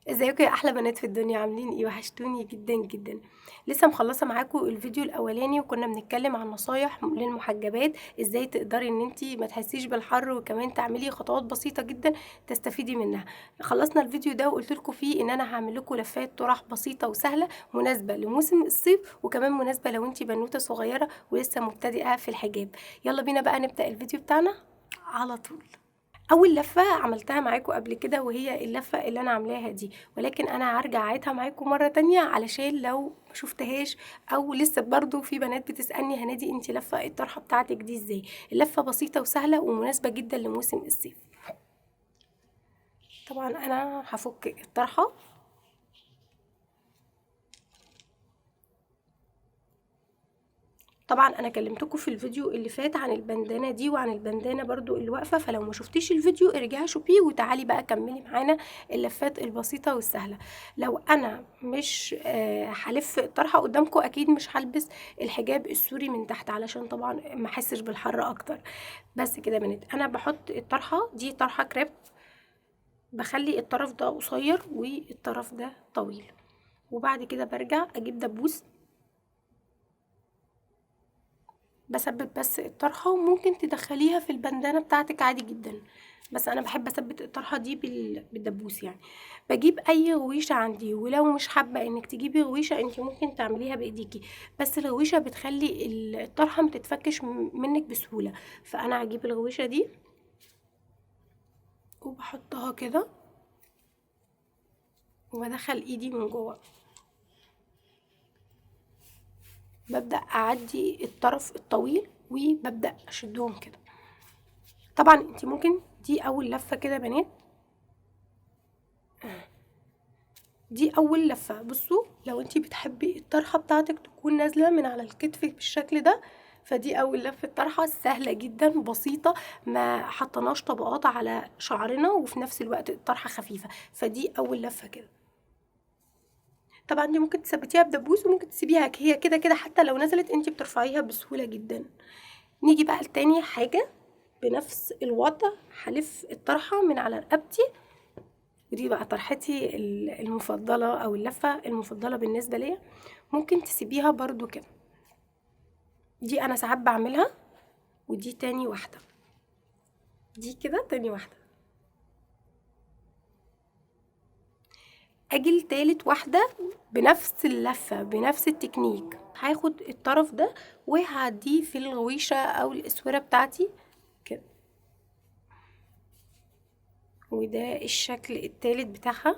ازيكم يا احلى بنات في الدنيا؟ عاملين ايه؟ وحشتوني جدا جدا. لسه مخلصة معاكم الفيديو الاولاني وكنا بنتكلم عن نصايح للمحجبات، ازاي تقدري ان انتي ما تحسيش بالحر وكمان تعملي خطوات بسيطة جدا تستفيدي منها. خلصنا الفيديو ده وقلت لكم فيه ان انا هعمل لكم لفات طرح بسيطة وسهلة مناسبة لموسم الصيف، وكمان مناسبة لو انتي بنوته صغيرة ولسه مبتدئة في الحجاب. يلا بينا بقى نبدا الفيديو بتاعنا على طول. اول لفه عملتها معاكم قبل كده وهي اللفة اللي انا عاملاها دي، ولكن انا هرجع اعيدها معاكم مرة تانية علشان لو ما شفتهاش او لسه برضو في بنات بتسالني هنادي انت لفه الطرحة بتاعتك دي ازاي. اللفة بسيطة وسهلة ومناسبة جدا لموسم الصيف. طبعا انا هفك الطرحة. طبعا انا كلمتكم في الفيديو اللي فات عن البندانه دي وعن البندانه برضو اللي واقفة، فلو ما شفتيش الفيديو ارجعي شوفيه وتعالي بقى كملي معانا اللفات البسيطة والسهله. لو انا مش هلف الطرحة قدامكم اكيد مش هلبس الحجاب السوري من تحت علشان طبعا ما احسش بالحر اكتر. بس كده يا بنات انا بحط الطرحة دي، طرحه كريب، بخلي الطرف ده قصير والطرف ده طويل، وبعد كده برجع اجيب دبوس بثبت بس الطرحة، وممكن تدخليها في البندانه بتاعتك عادي جدا، بس انا بحب اثبت الطرحة دي بالدبوس. يعني بجيب اي غويشه عندي، ولو مش حابة انك تجيبي غويشه انت ممكن تعمليها بايديكي، بس الغويشه بتخلي الطرحة ما تتفكش منك بسهولة. فانا هجيب الغويشه دي وبحطها كده وبدخل ايدي من جوه، ببدا اعدي الطرف الطويل وببدا اشدهم كده. طبعا انت ممكن دي اول لفه كده يا بنات، دي اول لفه. بصوا لو انت بتحبي الطرحة بتاعتك تكون نازله من على الكتف بالشكل ده، فدي اول لفه طرحه سهلة جدا بسيطة، ما حطيناش طبقات على شعرنا وفي نفس الوقت الطرحة خفيفة. فدي اول لفه كده. طبعا دي ممكن تثبتيها بدبوس وممكن تسيبيها هي كده كده، حتى لو نزلت انت بترفعيها بسهولة جدا. نيجي بقى لتاني حاجة بنفس الوضع، هلف الطرحة من على رقبتي، ودي بقى طرحتي المفضلة او اللفة المفضلة بالنسبة ليا. ممكن تسيبيها برضو كده، دي انا ساعات بعملها. ودي تاني واحدة، دي كده تاني واحدة. اجي لتالت واحدة بنفس اللفة بنفس التكنيك، هاخد الطرف ده وهعديه في الغويشه او الاسوره بتاعتي كده، وده الشكل التالت بتاعها.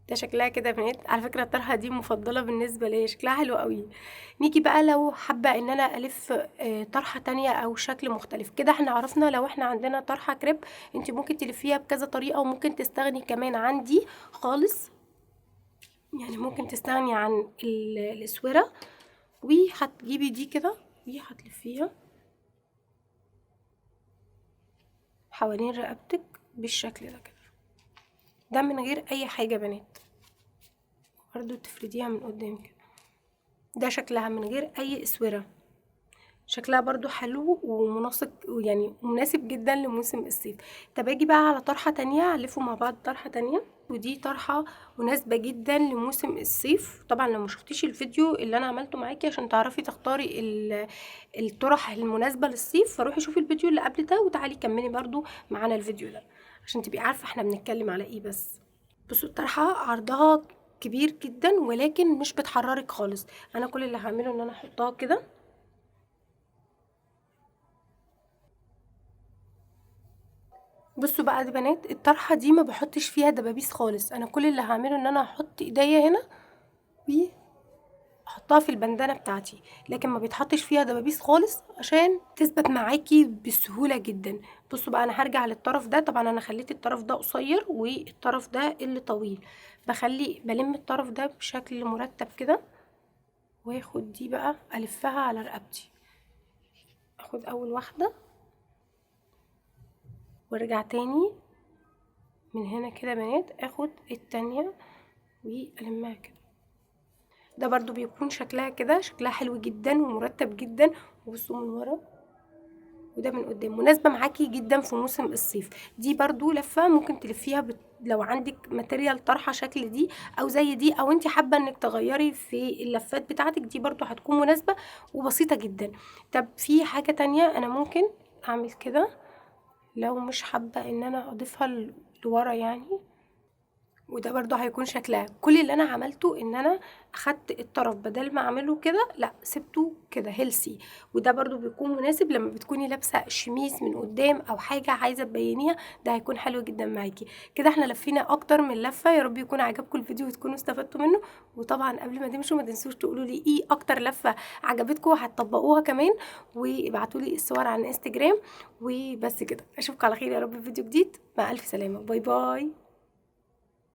ده شكلها كده يا بنات. على فكرة الطرحة دي مفضلة بالنسبة ليا، شكلها حلو قوي. نيجي بقى لو حابة ان انا الف طرحه تانية او شكل مختلف كده. احنا عرفنا لو احنا عندنا طرحه كريب انت ممكن تلفيها بكذا طريقه، وممكن تستغني كمان عن دي خالص، يعني ممكن تستغني عن الاسوره، وهتجيبي دي كده وهتلفيها حوالين رقبتك بالشكل ده كده، ده من غير اي حاجة يا بنات، برضو تفرديها من قدام كده. ده شكلها من غير اي اسورة، شكلها برضو حلو ومناسب، يعني مناسب جدا لموسم الصيف. طب اجي بقى على طرحه تانية، هنلفه مع بعض طرحه تانية، ودي طرحه مناسبة جدا لموسم الصيف. طبعا لو ما شفتيش الفيديو اللي انا عملته معاكي عشان تعرفي تختاري الطرح المناسبة للصيف، فروحي شوفي الفيديو اللي قبل ده وتعالي كملي برضو معانا الفيديو ده عشان تبقي عارفه احنا بنتكلم على ايه. بس بصوا الطرحة عرضها كبير جدا ولكن مش بتحررك خالص. انا كل اللي هعمله ان انا احطها كده، بصوا بقى يا بنات الطرحة دي ما بحطش فيها دبابيس خالص. انا كل اللي هعمله ان انا هحط ايديا هنا واحطها في البندانه بتاعتي، لكن ما بيتحطش فيها دبابيس خالص عشان تثبت معاكي بسهولة جدا. بصوا بقى انا هرجع للطرف ده. طبعا انا خليت الطرف ده قصير والطرف ده اللي طويل، بلم الطرف ده بشكل مرتب كده، واخد دي بقى الفها على رقبتي. اخد اول واحدة وارجع تاني من هنا كده يا بنات، اخد التانية والمها كده. ده برضو بيكون شكلها كده، شكلها حلو جدا ومرتب جدا. وبصوا من ورا وده من قدام، مناسبة معاكي جدا في موسم الصيف. دي برضو لفة ممكن تلفيها لو عندك material طرحه شكل دي او زي دي، او انت حابة انك تغيري في اللفات بتاعتك دي برضو هتكون مناسبة وبسيطة جدا. طب في حاجة تانية انا ممكن اعمل كده لو مش حابة ان انا اضيفها لورا يعني، وده برضو هيكون شكلها. كل اللي انا عملته ان انا اخدت الطرف بدل ما اعمله كده، لا سبته كده healthy، وده برضو بيكون مناسب لما بتكوني لابسه شميس من قدام او حاجة عايزه تبينيها، ده هيكون حلو جدا معاكي. كده احنا لفينا اكتر من لفه. يا رب يكون عجبكم الفيديو وتكونوا استفدتوا منه. وطبعا قبل ما تمشوا ما تنسوش تقولوا لي ايه اكتر لفه عجبتكم وهتطبقوها كمان، وابعتوا لي الصور على الانستجرام. وبس كده، اشوفكم على خير يا رب في فيديو جديد. مع الف سلامه، bye bye.